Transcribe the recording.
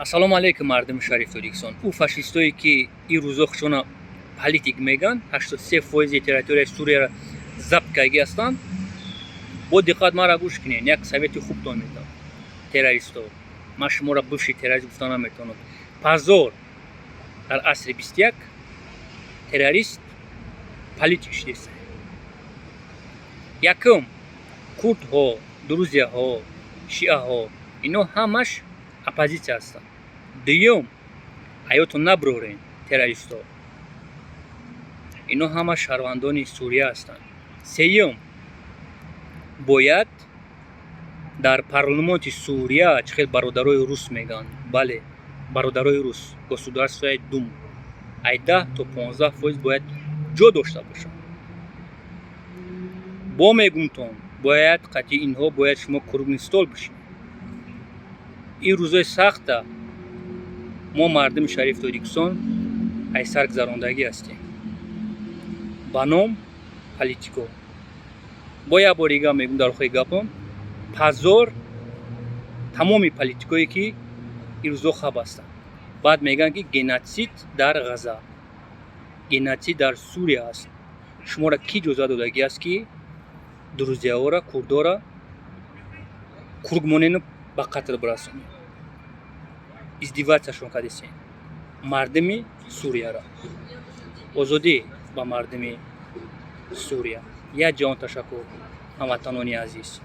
Ассалому алайкум, мардуми шариф Тоҷикистон. Ӯ фашистое, ки ин рӯзо худшона политик меган, 83 фоизи территорияи Сурияро забт кардаги ҳастанд. Бо диққат маро гӯш кунед, як совети хубтон медам. Террористо, ман шуморо бывший террорист гуфта наметавонам. Позор, дар асри 21 террорист политик шудеста. Якум, курдҳо, друзияҳо, шиаҳо, ино ҳамаш оппозитсия ҳастанд. Дуюм, ҳаётон наброрен, террористо, ино ҳама шаҳрвандони Сурия ҳастанд. Сеюм, бояд дар парламонти Сурия, чӣ хел бародарои рус мегӯянд, бале, бародарои рус, Государственная Дума ай 10 то 15 фоиз бояд ҷо дошта бошад. Бо мегумтон, бояд қатъи инҳо бояд шумо круглый стол бишинед. Ин рӯзои сахта мо, мардуми шарифи Тоҷикистон, ай сар гузарондагӣ ҳастем ба ном политико. Бо як бори дигар мегӯм, дар охири гапам: позор тамоми политикое, ки ин рӯзо хаб ҳастанд. Баъд мегӯянд, ки геноцид дар Ғаза, геноцид дар Сурия аст. Шуморо кӣ иҷозат додагӣ аст, ки друзияҳоро, курдора кургмонену ба қатл бирасонед? Издеваться шон кардесен мардуми Сурияро. Озодӣ ба мардуми Сурия! Як ҷаҳон ташаккур, ҳамватанони азиз.